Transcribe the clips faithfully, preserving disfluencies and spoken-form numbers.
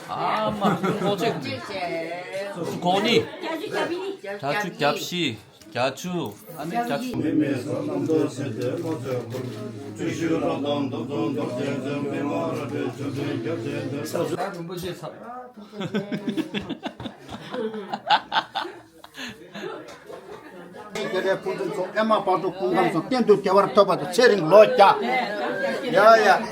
ཨ་མ་ལྐོག་ཆས་གོ་ནི། བརྒྱད་ཅུ་གྱ་བཞི། བརྒྱད་ཅུ་ཨ་ནི་བརྒྱད་ཅུ། དེ་ལས་ཕུན་སུམ་ཚོགས་ཨེ་མ་བར་དུ་སྐུ་ཁམས་བཟང་གཏན་དུ་བདེ་བར་ཐོབ་པ་དང་ཚེ་རིང་ལོ་བརྒྱ། ཡ་ཡ།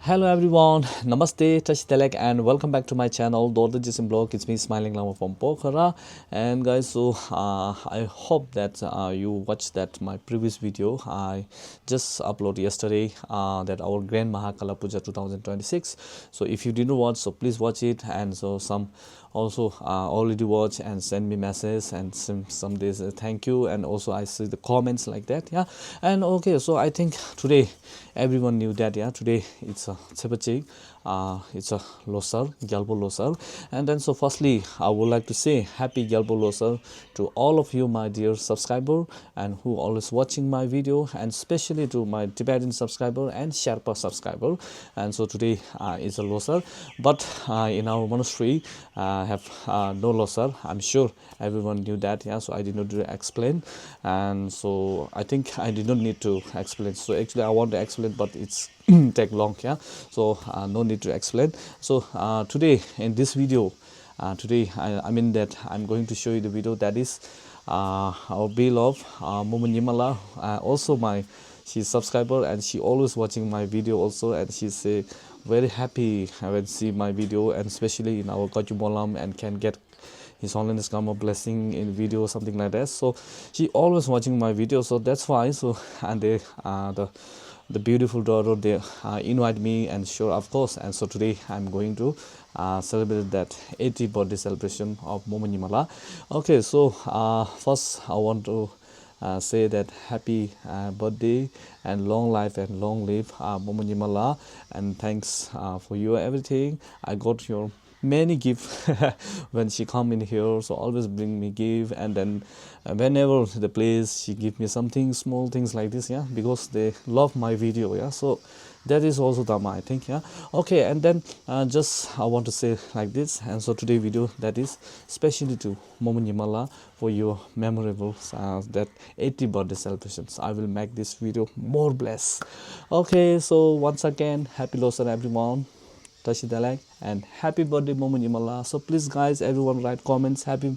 Hello everyone, Namaste, བཀྲ་ཤིས་བདེ་ལེགས། And welcome back to my channel, Dorda Jisim Blog. It's me, Smiling Lama from Pokhara. And guys, so uh, I hope that uh, you watched that my previous video I just uploaded yesterday, uh, that our Grand Mahakala Puja two thousand twenty-six. So if you didn't watch, so please watch it. And so some also uh, already watch and send me message and some, some days uh, thank you, and also I see the comments like that, yeah. And okay, so I think today everyone knew that, yeah, today it's a Tsepachik, uh, it's a Losar, Gyalpo Losar. And then so firstly I would like to say happy Gyalpo Losar to all of you, my dear subscriber, and who always watching my video, and especially to my Tibetan subscriber and Sherpa subscriber. And so today uh, is a Losar, but uh, in our monastery uh, have uh, no Losar. I'm sure everyone knew that, yeah, so I did not do explain. And so I think I did not need to explain. So actually I want to explain, but it's take long, yeah, so uh, no need to explain. So uh, today in this video, uh, today I, I mean that I'm going to show you the video that is uh, our beloved uh, Momo Nyimala, uh, also my, she's subscriber, and she always watching my video also, and she's uh, very happy when see my video, and especially in our Kachu Molam, and can get His Holiness Karma blessing in video, something like that. So she always watching my video, so that's why. So and they uh, the the beautiful daughter, they uh, invite me, and sure, of course. And so today I'm going to uh, celebrate that eighty birthday celebration of Momo Nyimala. Okay, so uh, first I want to uh, say that happy uh, birthday and long life and long live, uh, Momo Nyimala, and thanks uh, for your everything. I got your many gift when she come in here, so always bring me gift, and then uh, whenever the place she give me something, small things like this, yeah, because they love my video, yeah. So that is also Dharma, I think, yeah. Okay, and then uh, just I want to say like this, and so today video that is specially to Momo Nyimala for your memorable uh, that eighty birthday celebrations. I will make this video more bless. Okay, so once again, happy Losar everyone. Tashi Dalek and happy birthday Momo Nyimala. So please guys, everyone write comments, happy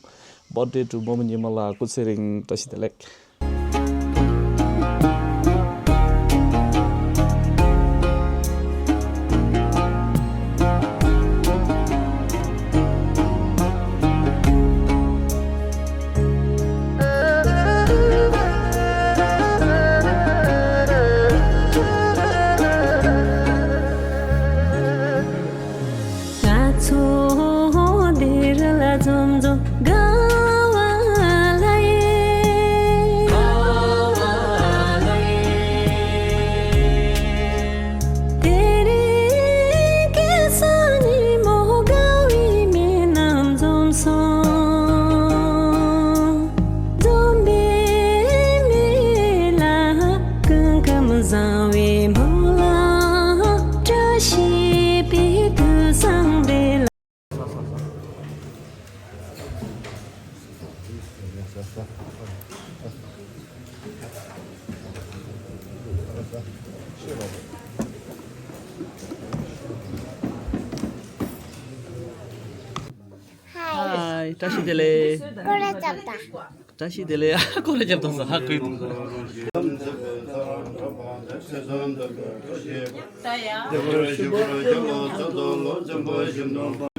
birthday to Momo Nyimala. Kutsering Tashi Dalek. ཧའི། བཀྲ་ཤིས་བདེ་ལེགས། སྐོར་ར་རྒྱབ་དང་། བཀྲ་ཤིས་བདེ་ལེགས། སྐོར་ར་རྒྱབ་དང་ཟེར་ཧ་གོ་ཡི་འདུག་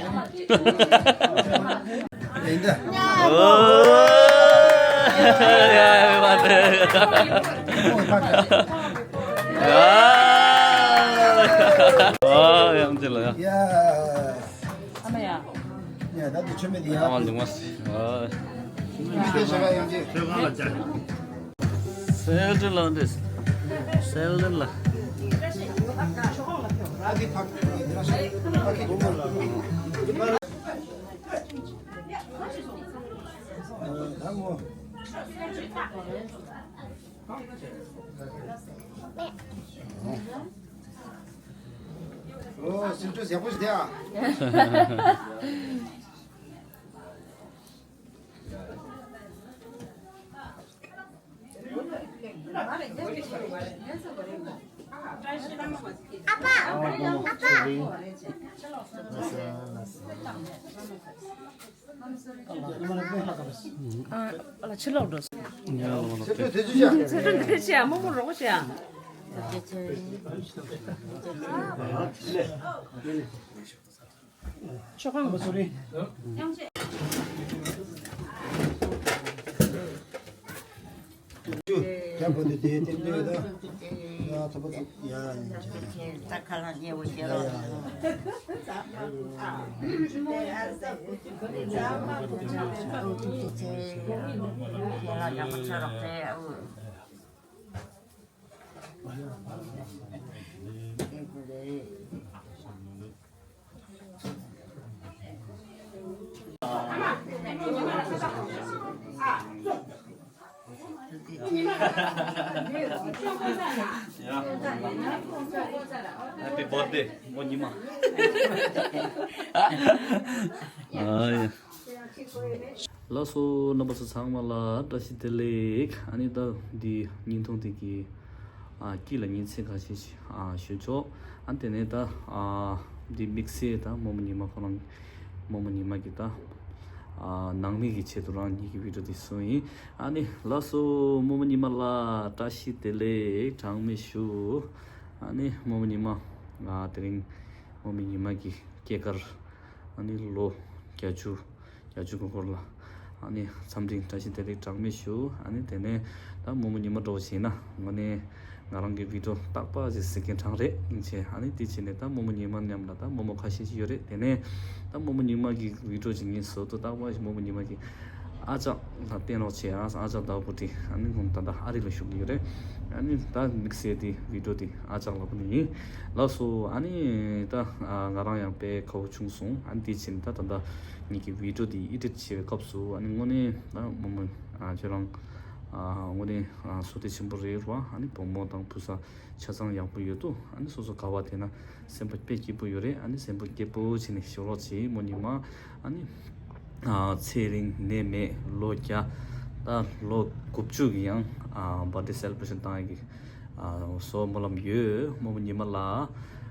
ཡིན་ད། ཨོ། ཡ་ཡ་ཡ། ཡ། ཨ་ཡང་ཅི་ལ་ཡ། ཡ། ཨ་མ་ཡ། ཡ་ད་དུ་ཆོ་མེད་ཡ། ཨ་མ་འདུག་མ་སི། ཨ། མི་སྐད་ཆ་ག་ཡང་ཅི། ཆོས་གང་ལ་ཅག་སེལ་ཏེ་ལ་འདི། སེལ་ཏེ་ལ། ཨ་དེ་ཕག་ཨ་དེ་ར་ཤ་ཨ་ཁེ་དུ་མ་ལ། ཨ་ད་མོ། ཨོ་སིལ་ཏོ་ཡག་པོ་ཞིག་དེ་ཨ། ཨ་ལ་ཕྱི་ལོག་འགྲོ། ཚེ་སྒྲོན་དེ་ཚོ་ཡ། ཚེ་སྒྲོན་དེ་ཚོ་ཡ། རྨོ་མོ་རོགས་བྱེད་ཨ། ཆོ་གང་། རྒྱ་བོ་དེ་དེ་དེ་དེ་ད། ཡ་ཐོབ་པ་ཡ་ཡ། ད་ཁ་ལ་ཉེ་བོ་ཞེ་རོ། ཞེ་ལ་ཡག་པོ་ཆ་རོགས་དེ། Happy birthday, མོ་ཉི་མ། ཨ་ཡ། ལགས་སོ། རྣམ་པ་ཚོ་ཚང་མ་ལ་བཀྲ་ཤིས་བདེ་ལེགས། ཨ་ནི་ད་འདི་བརྙན་ཐུང་འདི་གི་ཨ་དཀྱིལ་ལ་ངས་ཚིག་ཁ་ཤས་ཤིག་ཨ་ཞུ་ཆོག་ཨ་དེ་ནས་ད་ཨ་འདི་དམིགས་བསལ་ད་རྨོ་མོ་ཉི་མ་ཁོ་རང་། རྨོ་མོ་ཉི་མ་གི་ད་ཨ་ནང་མི་གི་ཆེད་དུ་རང་ཉིད་ཀྱི་བི་ཌིའོ་འདི་བཟོས་ཡིན། ཨ་ནི་ལགས་སོ། རྨོ་མོ་ཉི་མ་ལ་བཀྲ་ཤིས་བདེ་ལེགས་གྲངས་མེད་ཞུ། ཨ་ནི་རྨོ་མོ་ཉི་མ་ཨ་དེ་རིང་རྨོ་མོ་ཉི་མ་གི་སྐྱེས་སྐར་ཨ་ནི་ལོ་བརྒྱད་ཅུ། བརྒྱད་ཅུ་གོ་སྐོར་ལ། ཨ་ནི་འཚམས་འདྲི་བཀྲ་ཤིས་བདེ་ལེགས་གྲངས་མེད་ཞུ། ཨ་ནི་དེ་ནས་ད་རྨོ་མོ་ཉི་མ་འདྲ་བོ་ཞིག་ན་དངོས་གནས་ང་རང་གི་བི་ཌིའོ་རྟག་པར་ཞིག་གཟིགས་མཁན་གྲངས་རེད་ཡིན་ཆེ། ཨ་ནི་དེ་བྱས་ནས་ད་རྨོ་མོ་ཉི་མ་མཉམ་ལ་ད་རྨོ་མོ་ཁ་ཤས་ཤིག་ཡོད་རེད། དེ་ནས་ད་རྨོ་མོ་ཉི་མ་གི་བི་ཌིའོ་ཅིག་ངས་བཟོ་དུས་རྟག་པར་ཞིག་རྨོ་མོ་ཉི་མ་གི་ཨ་ཅག་ལ་བསྟན་རོགས་བྱས། ཨ་ཨ་ཅག་ཟླ་བ་བུ་ཁྲིད་ཨ་ནི་ཁོང་ད་ལྟ་ཨ་རི་ལ་བཞུགས་ཀྱི་ཡོད་རེད། ཨ་ནི་ད་དམིགས་བསལ་དེ་བི་ཌིའོ་དེ་ཨ་ཅག་ལ་ཕུལ་ནི་ཡིན། ལགས་སོ། ཨ་ནི་ད་ང་རང་ཡང་དཔེ་ཁ་བོ་ཆུང་སོང་། ཨ་ནི་དེ་བྱས་ནས་ད་ད་ལྟ་ངེད་ཀྱི་བི་ཌིའོ་དེ་ཨེ་ཌིཊ་བྱེད་པའི་སྐབས་སུ་ཨ་ནི་དངོས་གནས་ད་རྨོ་མོ་ཨ་ཁྱོད་རང་ཨ་དངོས་གནས་ཨ་བསོད་བདེ་ཆེན་པོ་རེད་ར། ཨ་ནི་བུ་མོ་དང་བུ་ཚ་ཆ་ཚང་ཡག་པོ་ཡོད་དོ། ཨ་ནི་སོ་སོ་ག་བ་དེ་ན་སེམས་པ་དཔེ་སྐྱིད་པོ་ཡོད་རེད། ཨ་ནི་སེམས་པ་སྐྱིད་པོ་བྱས་ནས་བཞུགས་རོགས་བྱེད་རྨོ་ཉི་མ། ཨ་ནི་ཨ་ཚེ་རིང་ནད་མེད་ལོ་བརྒྱ། ད་ལོ་དགུ་བཅུ་གི་ཡང་ཨ་བར་ཐི་ཌེ་སེ་ལེ་བྷ་རེ་ཤན་བཏང་ཡག་གི་ཨ་བཟོ་སྨོན་ལམ་ཡོད་རྨོ་མོ་ཉི་མ་ལ།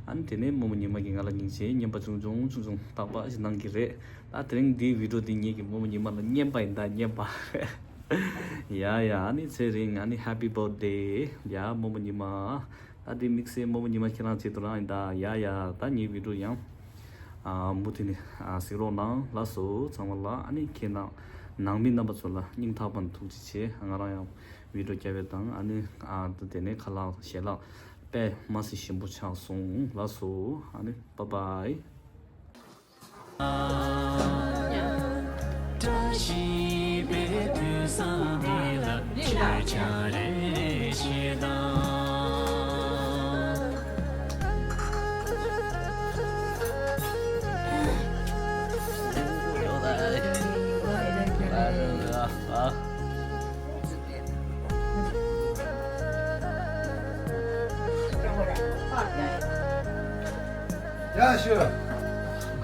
ཨ་ནི་དེ་ནས་རྨོ་མོ་ཉི་མ་གིས་ང་ལ་སྙིང་རྗེ་རྔན་པ་ཆུང་ཆུང་ཆུང་ཆུང་རྟག་པར་ཞིག་གནང་གི་རེད། ད་དེ་རིང་འདིའི་བི་ཌིའོ་འདི་ངེད་ཀྱི་རྨོ་མོ་ཉི་མ་ལ་རྔན་པ་ཡིན། ད་རྔན་པ། ཡ་ཡ། ཨ་ནི་ཚེ་རིང་། ཨ་ནི་ཧེ་པི་བར་ཐི་ཌེ། ཡ་རྨོ་མོ་ཉི་མ། ད་འདི་དམིགས་བསལ་རྨོ་མོ་ཉི་མ་ཁྱེད་རང་ཆེད་དུ་རང་ཡིན་ད། ཡ་ཡ། ད་ངའི་བི་ཌིའོ་ཡང་ཨ་མུ་མཐུད་ནས་ཨ་གཟིགས་རོགས་གནང་། ལགས་སོ་ཚང་མ་ལ། ཨ་ནི་ཁྱེད་རང་ནང་མི་རྣམ་པ་ཚོ་ལ་སྙིང་ཐག་པ་ནས་ཐུགས་རྗེ་ཆེ། ང་རང་ཡང་བི་ཌིའོ་བརྒྱབ་པའི་དང་ཨ་ནི་ཨ་དེ་ནས་ཁ་ལག་ཞལ་ལག་དཔེ་མ་སྲིད་ཞིམ་པོ་ཆགས་སོང་། ལགས་སོ། ཨ་ནི་བཱའི་བཱའི། བཀྲ་ཤིས་པའི་དུས་བཟང་འདི་ལ་ཁྱེད་ཅག་རེ་རེ་བཞིན་དང་། ཡ་ཞུ།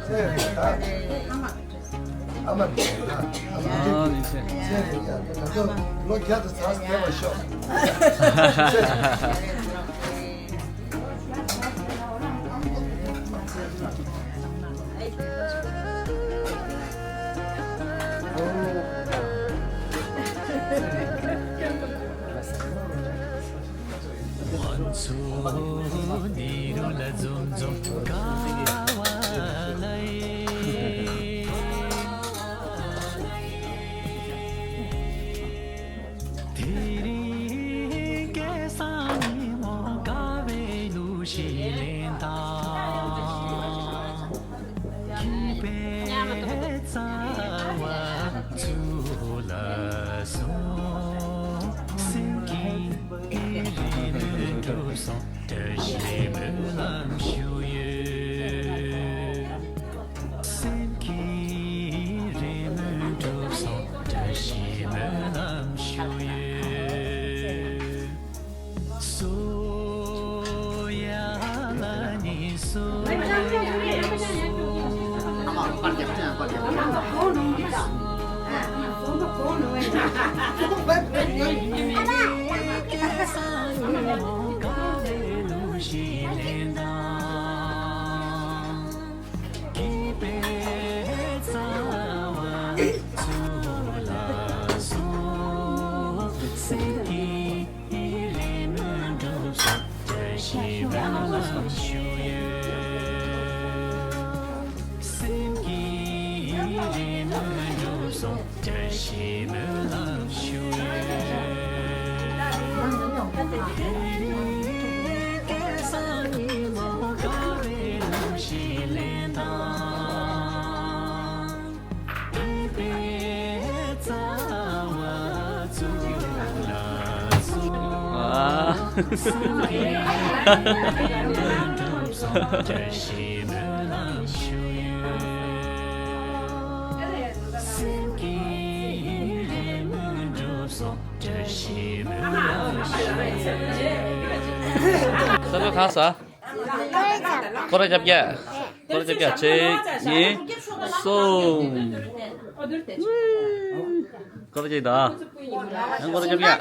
ཚེ་རིང་ད། ཨ་མ་རེད་ད། ཨ་མ་རེད། ཨ་ནི་ཚེ། ཚེ་རིང་ཡ། ད་ལོ་བརྒྱ་དང་ཚ་བརྒྱ་བ་ཤོག་དེ་རིང་སྐལ་བཟང་ཉིན་མོ་དགའ་བའི་གླུ་ཞིག་ལེན་དང་། སྐྱིད་པའི་རྩ་བ་ཚུར་ལ་སོང་། སེམས་ཀྱི་རེ་འདུན་འགྲུབ་སོང་། བཀྲ་ཤིས་སྨོན་ལམ་ཞུ་ཡོད། སེམས་ཀྱི་རེ་སྨོན་འགྲུབ་སོང་། བཀྲ་ཤིས་སྨོན་ལམ་ཞུ་ཡོད། སོ་ཡ་ལ་ནི་སོ། བཀྲ་ཤིས་སྨོན་ལམ་ཞུ་ཡོད། སེམས་ཀྱི་རེ་སྨོན་འགྲུབ་སོང་། བཀྲ་ཤིས་སྨོན་ལམ་ཞུ་ཡོད། སྐལ་བཟང་ཉིན་མོ་དགའ་བའི་གླུ་ཞིག་ལེན་དང་། སྐྱིད་པའི་རྩ་བ་ཚུར་ལ་སོང་། ཨ། བཀྲ་ཤིས་སྨོན་ལམ་ཞུ་ཡོད། སེམས་ཀྱི་རེ་སྨོན་འགྲུབ་སོང་། བཀྲ་ཤིས་སྨོན་ལམ་ཞུ་ཡོད། ས་ལོ་གང་ས། སྐོར་ར་རྒྱབ་རྒྱ། སྐོར་ར་རྒྱབ་རྒྱ། གཅིག་གཉིས། གསུམ། སྐོར་ར་རྒྱབ་ད། ཡང་སྐོར་ར་རྒྱབ་རྒྱ།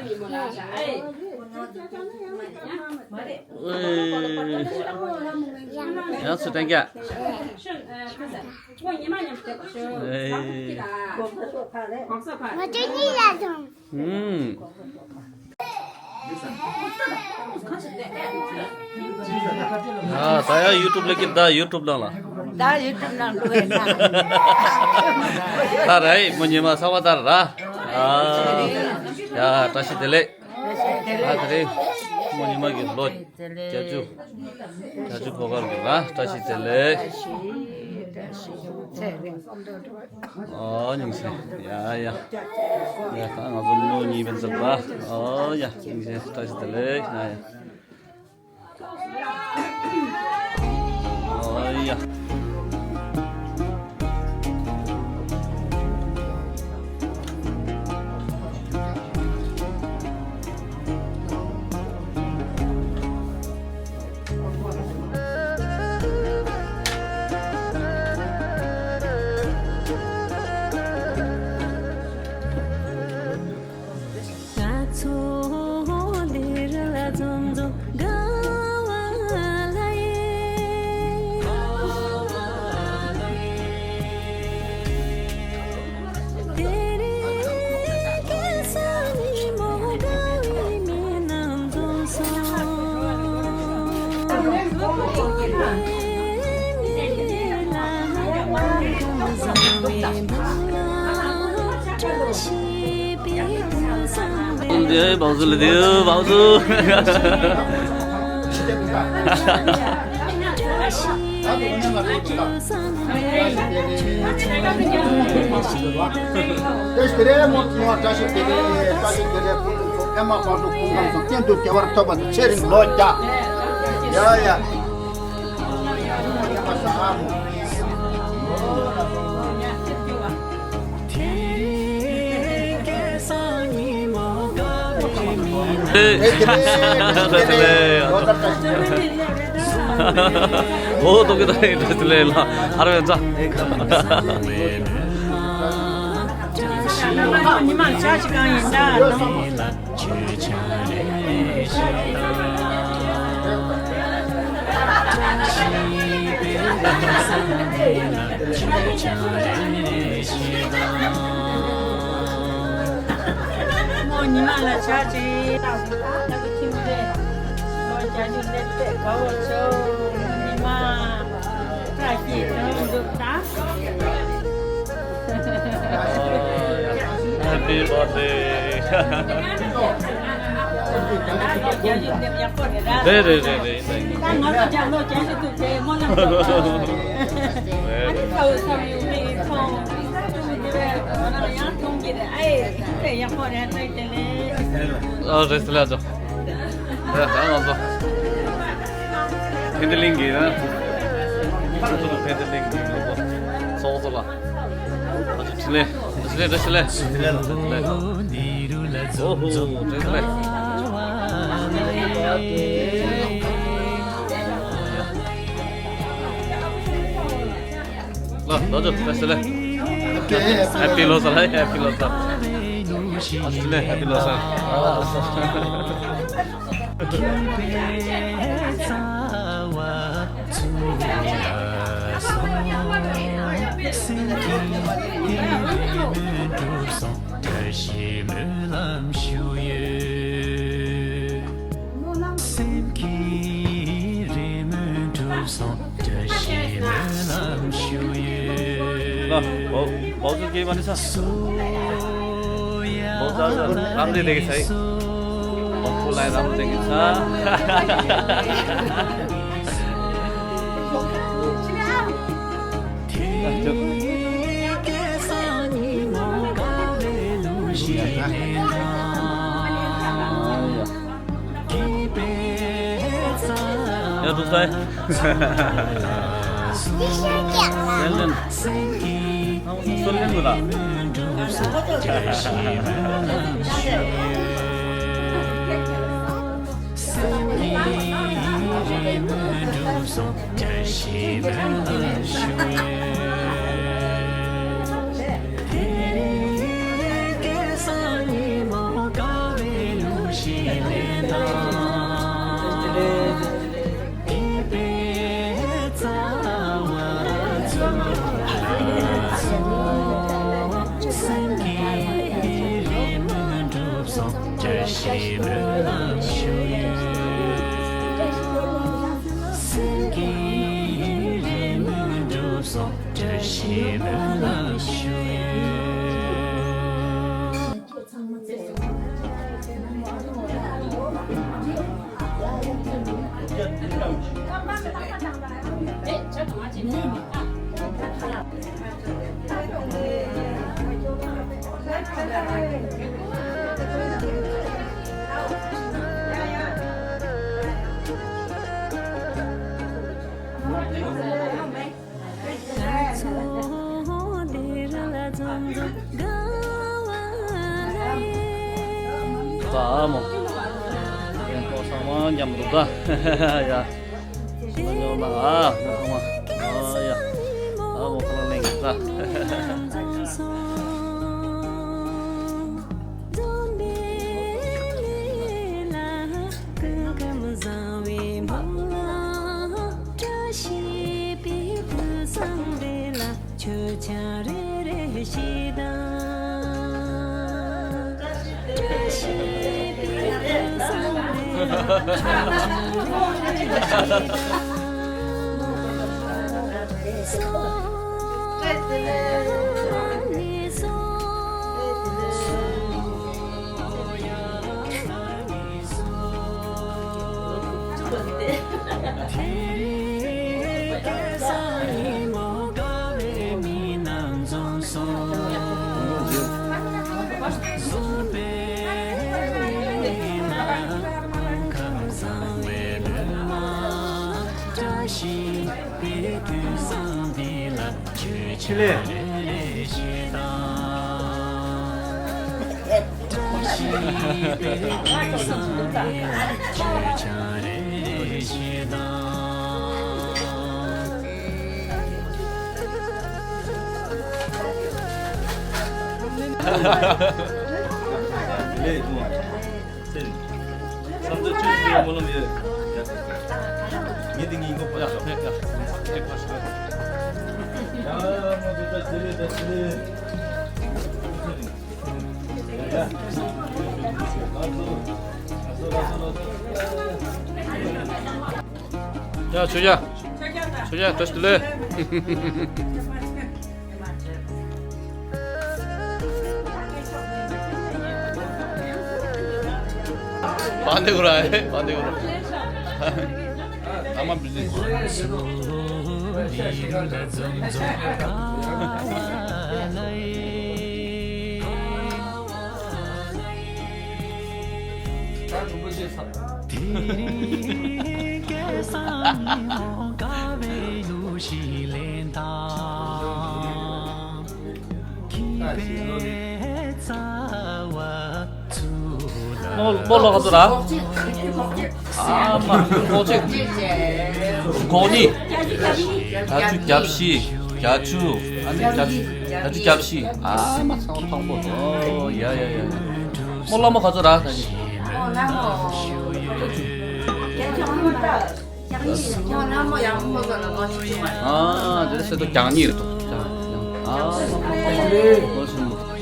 ཡང་ཚུར་བསྟན་རྒྱ། ང་ཚོ་གཉིས་ལ་སོང་། ཨུམ། ཨ། ད་ཡ་ཡུ་ཊུབ་ལ་སྐྱིད་ད། ཡུ་ཊུབ་ནང་ལ། ད་ཡུ་ཊུབ་ནང་འགྲོ་ཡ་ན། ད་རེད། མོ་ཉི་མ་གསང་བ་ལྟར་ར། ཨ། ཡ་བཀྲ་ཤིས་བདེ་ལེགས། ཨ། ད་རེད། མོ་ཉི་མ་གི་ལོ་བརྒྱད་ཅུ། བརྒྱད་ཅུ་ཕོ་ཁར་འདུག་ལ། བཀྲ་ཤིས་བདེ་ལེགས། ཨོ་སྙིང་རྗེ། ཡ་ཡ། ཡ་ད་ང་ཚོ་མོ་གཉིས་པའི་འཛིན་པ། ཨོ་ཡ་སྙིང་རྗེ། བཀྲ་ཤིས་བདེ་ལེགས། ཡ་ཡ། ཨོ་ཡ། ང་ཚོ་འདིར་ལ་འཛོམས་འཛོམས་དགའ་བ་ལ་ཡེ། དེ་རིང་སྐལ་བཟང་ཉིན་མོ་དགའ་བའི་མི་རྣམས་འཛོམས་སོང་། བཀྲ་ཤིས་བདེ་ལེགས། བཀྲ་ཤིས་བདེ་ལེགས། བཀྲ་ཤིས་བདེ་ལེགས། ཕུན་སུམ་ཚོགས། ཨེ་མ་བར་དུ་སྐུ་ཁམས་བཟང་། གཏན་དུ་བདེ་བར་ཐོབ་པ་དང་། ཚེ་རིང་ལོ་བརྒྱ། ཡ་ཡ། ཨོ་ཏོ་ཀེ་ཏོ་ཨེ་འདྲ་སི་ལེ་ལ་ཨ་རེ་ཛ། ཉི་མ་ལ་ཆ་ཞིག་གང་ཡིན་ད། མོ་ཉི་མ་ལ་ཆ་ཅིག་ལྟ་བུ་ཁྱིམ་རེད། ལོ་བརྒྱད་ཅུ་སླེབས་ཏེ་དགའ་བོ་བྱོས། ཉི་མ་བཀྲ་ཤིས་བདེ་མོ་འདུག་ད། Happy birthday. རེད་རེད་རེད་རེད། ད་ང་ཚོ་ལོ་བརྒྱད་ཅུ་འདུག་དེ་སྨོན་ལམ་རྒྱག་པ། ཨ་ནི་ཚ་བོ་ཚ་བོའི་མིག་མཐོང་། ང་རང་ཡང་མཐོང་གི་རེད། ཨེ། དེ་ཡག་པོ་རེད། བཀྲ་ཤིས་བདེ་ལེགས། ཨ་རེད་ཟེར་ལ་ཚོ། ད་ང་ཚོ་ཕན་བདེ་གླིང་གི་ན། ང་ཚོ་ཕན་བདེ་གླིང་གི་ང་ཚོ་ཚོགས་གཙོ་ལ། ཨ་ཅེ་ཆི་ལེ། ཆི་ལེ། ད་ཆི་ལེ། ཆི་ལེ་ལ། ཆི་ལེ། ཨོ་ཧོ། ཆི་ལེ། ལ། ད་ཆི་ལེ། ཆི་ལེ། ཧེ་པི་ལོ་སར། ཧེ་པི་ལོ་སར། ཨ་ཆི་ལེ། ཧེ་པི་ལོ་སར། ལ། བོ་བོ་ཚོ་སྐྱེས་པ་ནི་ས། བོ་ཚོ་རམ་རེ་ལེགས་ས། བོ་ཚོ་ལ་རམ་རེ་ལེགས་ས། ཡ་འདུག་ས། སེམས་ལེན། སེམས་ལེན་གོ་ད། ད་མོ། ཡང་ཁོ་ཚང་མ་མཉམ་དུ་ད། ཡ། ཉོ་ན་ཨ། ཚང་མ། ཨ་ཡ། ཨ་མོ་ཁོ་ལ་ལེན་གི་ད། བསམ་ཚུལ་ཅི་ཞིག་ཡོད་སྨོན་ལམ་ཡོད། ངས་འདི་ངའི་མགོ་པོ་ཡག་ཤོག་ཡག་ཤོག་ཡ། ཆོས་རྒྱལ། ཆོས་རྒྱལ། བཀྲ་ཤིས་བདེ་ལེགས། བ་འདི་གུ་ར། བ་འདི་གུ་ར། ཨ་མ་བི་ཟི། མོ་མོ་ལོ་ག་ཚོད་ར། ཨ་མ་ལོ་གཅིག་གོ་གཉིས། བརྒྱད་ཅུ་གྱ་བཞི། བརྒྱད་ཅུ། ཨ་ནི་བརྒྱད་ཅུ་བརྒྱད་ཅུ་གྱ་བཞི། ཨ་མ་ཚང་མ་མཐོང་པོ། ཨོ་ཡ་ཡ་ཡ། མོ་ལོ་མོ་ག་ཚོད་ར་ད་ནི། ཨ་དེ་སེ་ཏོ་གྱ་གཉིས་རེད་དོ། ཨ་ལོ་ཆུང་མོ།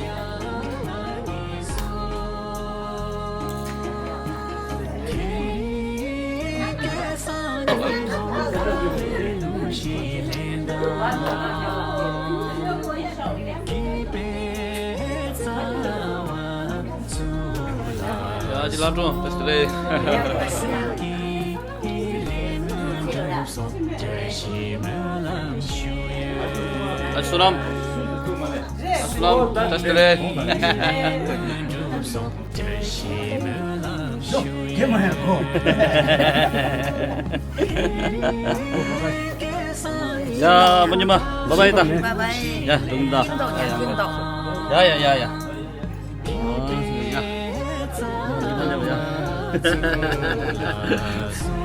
ཡ་ཅི་ལམ་གྲོང་བཀྲ་ཤིས་བདེ་ལེགས། ཨ་བསོད་ནམས། བསོད་ནམས་བཀྲ་ཤིས་བདེ་ལེགས། ཡ་མ་ཉི་མ་བཱའི་བཱའི་ད། བཱའི་བཱའི། ཡ་འགྲོ་གི་ད། ཡ་ཡ་ཡ་ཡ། ཡ་ཡ་ཡ་ཡ། ཨ་ཡ།